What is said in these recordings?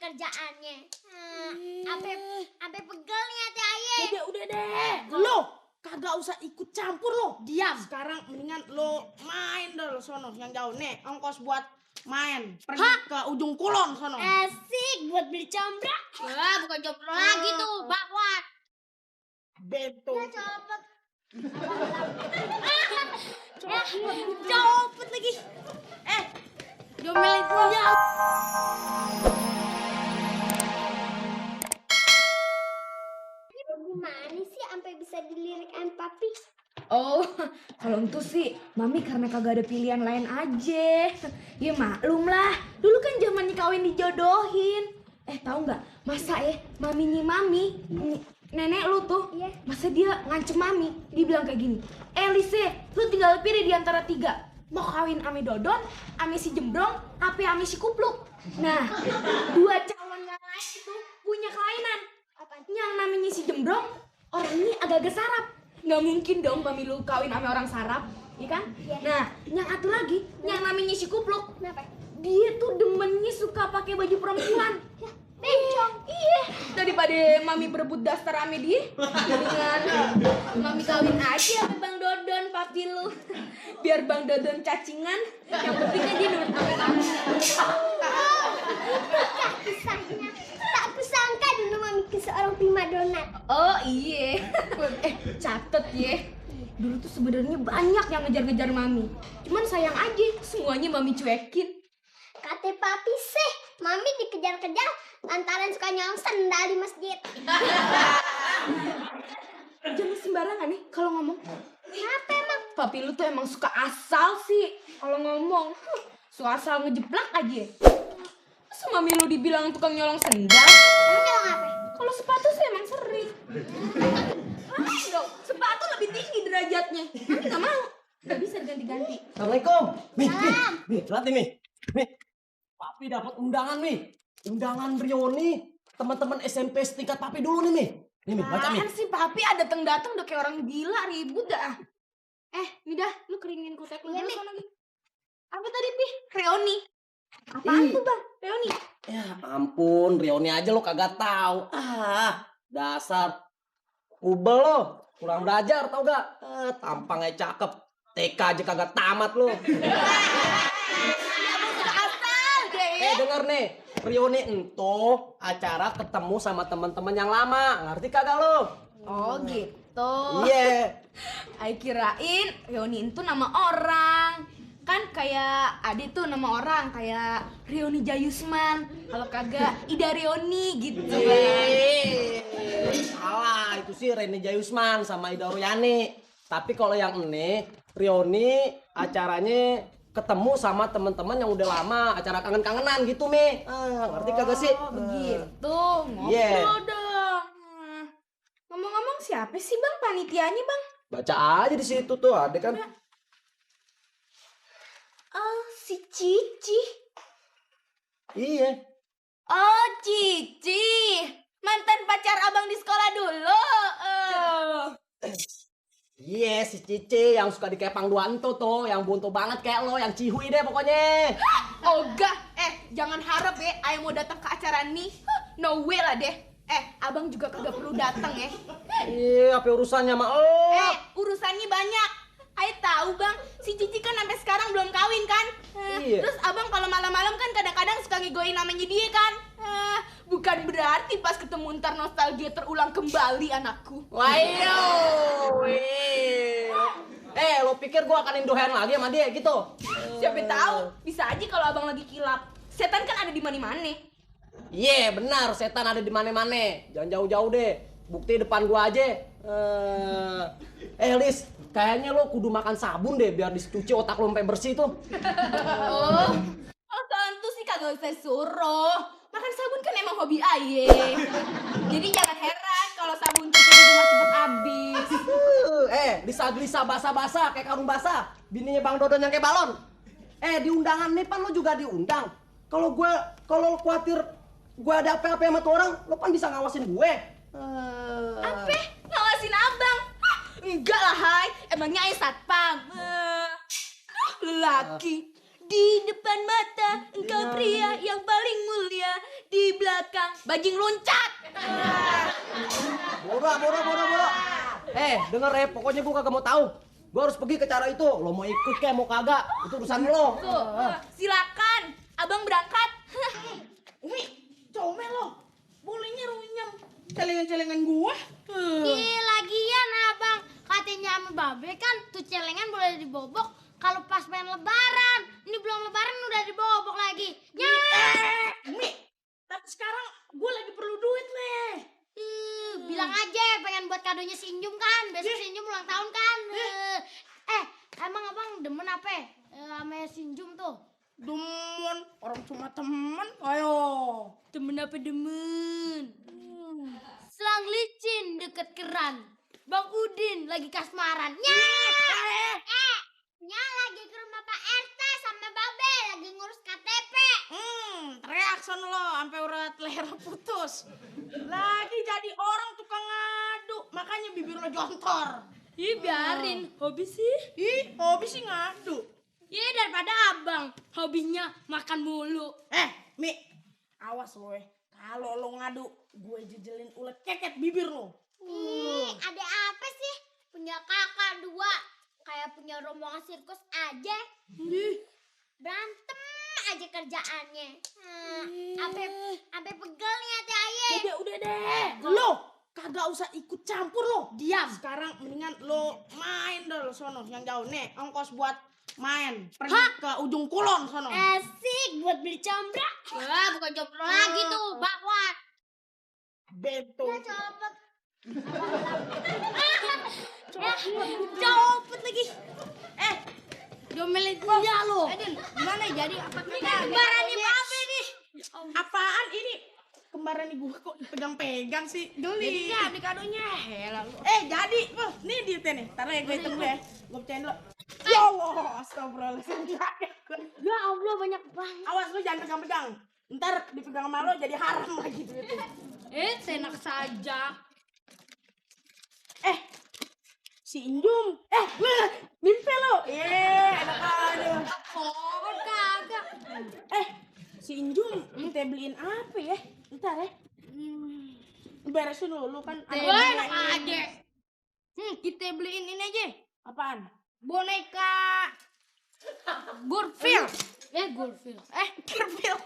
kerjaannya. Sampai pegel nih hati aye. Udah deh. Lo kagak usah ikut campur lo. Diam. Sekarang mendingan lo main dulu sono yang jauh nih. Ongkos buat main. Pergi ke ujung kulon sono. Asik buat beli combrak. Wah, bukan combrak lagi tuh, bakwan. Bento. Ya copot. Copot lagi. Diomelin dia. Gimana sih sampai bisa dilirik sama papi? Oh, kalau itu sih Mami karena kagak ada pilihan lain aja. Ya maklum lah, dulu kan zamannya kawin dijodohin. Tahu nggak? Masa Mami, nenek lu tuh, Iya. masa dia ngancem Mami, dia bilang kayak gini, Lise, lu tinggal pilih di antara 3, mau kawin ame Dodon, ame si Jembrong, apa ame si Kupluk. Nah, 2 calon yang lain itu punya kelainan. Yang namanya si Jembrong, orangnya agak-agak sarap. Nggak mungkin dong Mami lu kawin sama orang sarap, ya kan? Iya. Nah, yang satu lagi, yang namanya si Kupluk, Kenapa? dia tuh demennya suka pakai baju perempuan. Bencong. Iya, daripada Mami berebut dasar ame dia, mendingan Mami kawin aja sama Bang Dodon, papi lu. Biar Bang Dodon cacingan, yang penting dia nurut sama Mami. Kisahnya tak kusangka dulu Mami ke seorang primadona. Oh iya, catet ya. Dulu tuh sebenarnya banyak yang ngejar-ngejar Mami. Cuman sayang aja, semuanya Mami cuekin. Kata papi sih, Mami dikejar-kejar lantaran suka nyolong sendal di masjid. Jangan sembarangan nih kalau ngomong. Kenapa emang? Papi lu tuh emang suka asal sih kalau ngomong. Suka asal ngejeplak aja. Masa Mami lu dibilang tukang nyolong sendal? Emang nyolong apa? Kalau sepatu sih emang sering. Lain dong, sepatu lebih tinggi derajatnya. Mami gak mau. Gak bisa ganti-ganti. Assalamualaikum. Mi, telat nih, Mi. Papi dapat undangan, Mi. Undangan Rioni, teman-teman SMP setingkat Papi dulu nih, Mi. Nih, Mi, baca, Mi. Apaan sih Papi ada datang udah kayak orang gila, ribut dah. Ini dah, lu keringin kutek lu Iya, dulu Mi. sana lagi. Apa tadi, Pi? Reoni. Apaan Ih. tuh, Bang? Reoni. Ya ampun, Rioni aja lo kagak tahu. Dasar kubel lo. Kurang belajar, tau gak? Tampangnya cakep. TK aja kagak tamat lo. Denger nih. Rioni ento acara ketemu sama teman-teman yang lama. Ngerti kagak lo? Oh gitu. Iya. Ay kirain Rioni itu nama orang. Kan kayak Ade tuh nama orang kayak Rioni Jayusman. Kalau kagak Ida Rioni gitu. Salah, itu sih Rene Jayusman sama Ida Royani. Tapi kalau yang ini Rioni acaranya ketemu sama teman-teman yang udah lama, acara kangen-kangenan gitu, Mi. Ngerti kagak sih? Oh, begitu. Ngobrol Yeah. dong. Ngomong-ngomong siapa sih Bang panitianya, Bang? Baca aja di situ tuh, ada kan? Oh, si Cici. Iya. Oh, Cici. Mantan pacar Abang di sekolah dulu. Iya, si Cici yang suka dikepang duanto tuh, yang buntu banget kayak lo, yang cihui deh pokoknya. Ogah, jangan harap ya Ayo mau datang ke acara nih. No way lah deh. Abang juga kagak perlu datang ya. Iya, apa urusannya sama lo? Urusannya banyak. Ayo tahu Bang, si Cici kan sampai sekarang belum kawin kan. Iya. Terus Abang kalau malam-malam kan kadang-kadang suka ngegoin namanya dia kan. Bukan berarti pas ketemu ntar nostalgia terulang kembali anakku. Wayo, lo pikir gua akan indohen lagi sama dia gitu? Siapa tahu, bisa aja kalau Abang lagi kilap. Setan kan ada di mana-mana. Iya, benar, setan ada di mana-mana. Jangan jauh-jauh deh. Bukti depan gua aja. Lis, kayaknya lo kudu makan sabun deh biar dicuci otak lo sampai bersih tuh. Oh, kalau tentu sih kagak usah suruh. Makan sabun kan emang hobi aye. Jadi jangan heran kalau sabun cuci di rumah cepet habis. Lisa-lisa basah-basah kayak karung basah. Bininya Bang Dodon yang kayak balon. Di undangan nih pan lo juga diundang. Kalau lo khawatir gue ada apa-apa sama tuh orang, lo kan bisa ngawasin gue. Apa? Ngawasin abang? Enggak lah, Hai. Emangnya ayah satpam? Lelaki. Di depan mata engkau pria yang paling mulia. di belakang bajing loncat. Boro. Denger ya, pokoknya gue kagak mau tahu. Gue harus pergi ke cara itu. Lo mau ikut kayak mau kagak, itu urusan lo. Tuh, silakan, abang berangkat. Umi, comel lo. Bolehnya runyam celengan-celengan gua. Lagian abang katanya sama babe kan tuh celengan boleh dibobok kalau pas main lebaran. Ini belum lebaran udah dibobok lagi. Umi, tapi sekarang gua lagi perlu duit nih. Bilang aja pengen buat kadonya si Injum kan. Besok si Injum ulang tahun kan. Emang abang demen apa sama si Injum tuh? Demen, orang cuma temen. Ayo. Demen apa demen? Selang licin deket keran. Bang Udin lagi kasmaran. Nya lagi ke rumah Pak RT sama Babe lagi ngurus KTP. Teriak sono lo sampai urat leher putus. Lagi jadi orang tukang ngadu, makanya bibir lo jontor. Ih, biarin, hobi sih. Hobi sih ngadu. Iya daripada abang hobinya makan mulu. Mi, awas woy. Kalau lo ngadu, gue jejelin ulet keket bibir lo. Ada apa sih? Punya kakak dua, kayak punya rombongan sirkus aja. Berantem aja kerjaannya. Sampai pegel nih hati ayah. Udah deh. Lo kagak usah ikut campur lo. Diam. Sekarang mendingan lo main dulu sono yang jauh. Nih, ongkos buat main. Pergi ke ujung kulon sono. Asik buat beli combrak. Wah, bukan combrak lagi tuh, bakwan. Beto. Copot. Copot lagi. Domelin dia lo. Gimana jadi apa Kembaran nih Babe nih. Apaan ini? Kembaran nih gue kok pegang-pegang sih. Geli. Jadi kadonya. Helah lu. Jadi, nih duitnya nih. Taruh ya, gue hitung dulu ya. Gue pecahin dulu. Ya Allah, astagfirullahaladzim. Ya Allah banyak banget. Awas lu jangan pegang-pegang. Ntar dipegang sama lo jadi haram lagi duitnya. Enak saja. Si Injum. Mimpi lo. Enak aja. Oh, kagak. Si Injum minta beliin apa ya? Ntar ya. Beresin dulu kan. Enak aja. Kita beliin ini aja. Apaan? Boneka Garfield. Garfield. Garfield.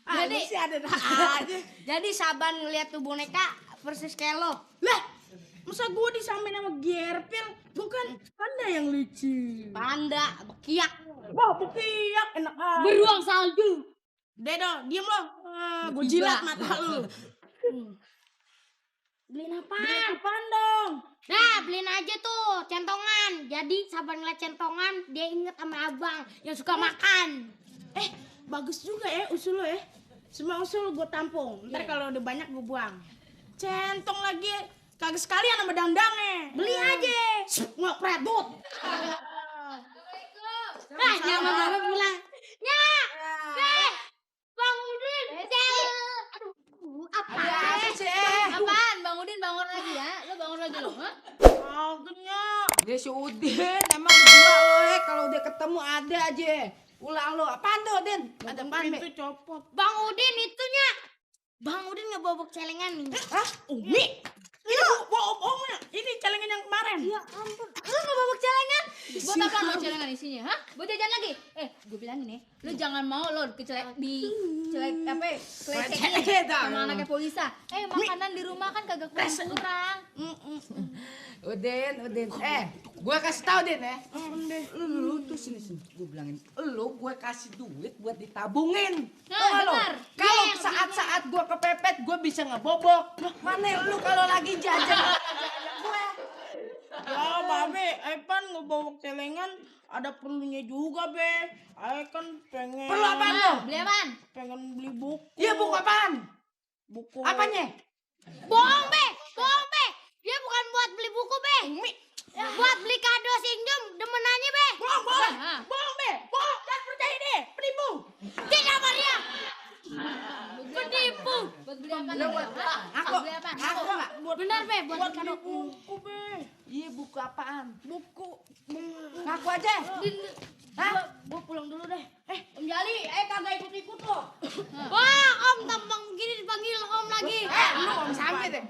Jadi sih ada aja. Jadi Saban ngeliat tuh boneka persis kayak lo. Lah, masa gue disamain sama Gerpil? Bukan panda yang lucu. Panda, bekiak, Wah, bukiak enak aja. beruang salju. Dedo, diem lo. Gue jilat mata lu. Beliin apa? Beliin apaan dong? Nah, beliin aja tuh centongan. Jadi Saban ngeliat centongan, dia inget sama abang yang suka makan. Bagus juga ya usul lo ya. Semua usul gue tampung. Ntar kalau udah banyak gue buang. Centong lagi. Kagak sekalian sama dangdangnya. Beli aja. Nggak predut. Jangan Babe bilang, Bang Udin, Apa sih? Apaan? Bang Udin bangun lagi ya? Lo bangun lagi lo? Akhirnya. Ya si Udin, emang gua lo kalau udah ketemu ada aja. Ulang lo, apaan tuh Udin? Ada apaan, Be? Pintu copot. Bang Udin itunya. Bang Udin ngebobok celengan nih. Hah? Umi? Ini bohong-bohongnya. Ini celengan yang kemarin. Ya ampun, lu ngebobok celengan? Buat apa lo celengan isinya? Hah? Buat jajan lagi? Gue bilangin ya, lo jangan mau lo kecelek kelesekin sama anaknya Polisa. Makanan di rumah kan kagak kurang. Udin. Gua kasih tau Din ya. Lu tuh sini. Gua bilangin, gua kasih duit buat ditabungin. Nah, Tau lo? benar. Kalau Yang saat-saat gua kepepet, gua bisa ngebobok. Mana lu kalau lagi jajan gue? Ya, Babe, Epan ngebobok celengan ada perlunya juga, Be. Kan pengen. Perlu apaan lo? Beli apaan? Pengen beli buku. Iya buku apaan? Buku. Apanya? Bohong be. Dia bukan buat beli buku be. Buat beli kado si Injum, demenannya be. Bohong, Be. Bohong, jangan percaya deh. Penipu. Tidak Maria. Penipu. Buat beli apa? Aku Beli apa? enggak. Benar be, buat Buat kado. beli buku, Be. Iya buku apaan? Buku. Ngaku aja. Gua pulang dulu deh. Om Gali, kagak ikut-ikut lo. Wah, Om tampang begini dipanggil Om lagi. Lu Om Samit deh.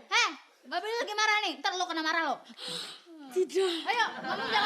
Babe lagi marah nih. Ntar lo kena marah lo. Tidak. Ayo, ngomong jangan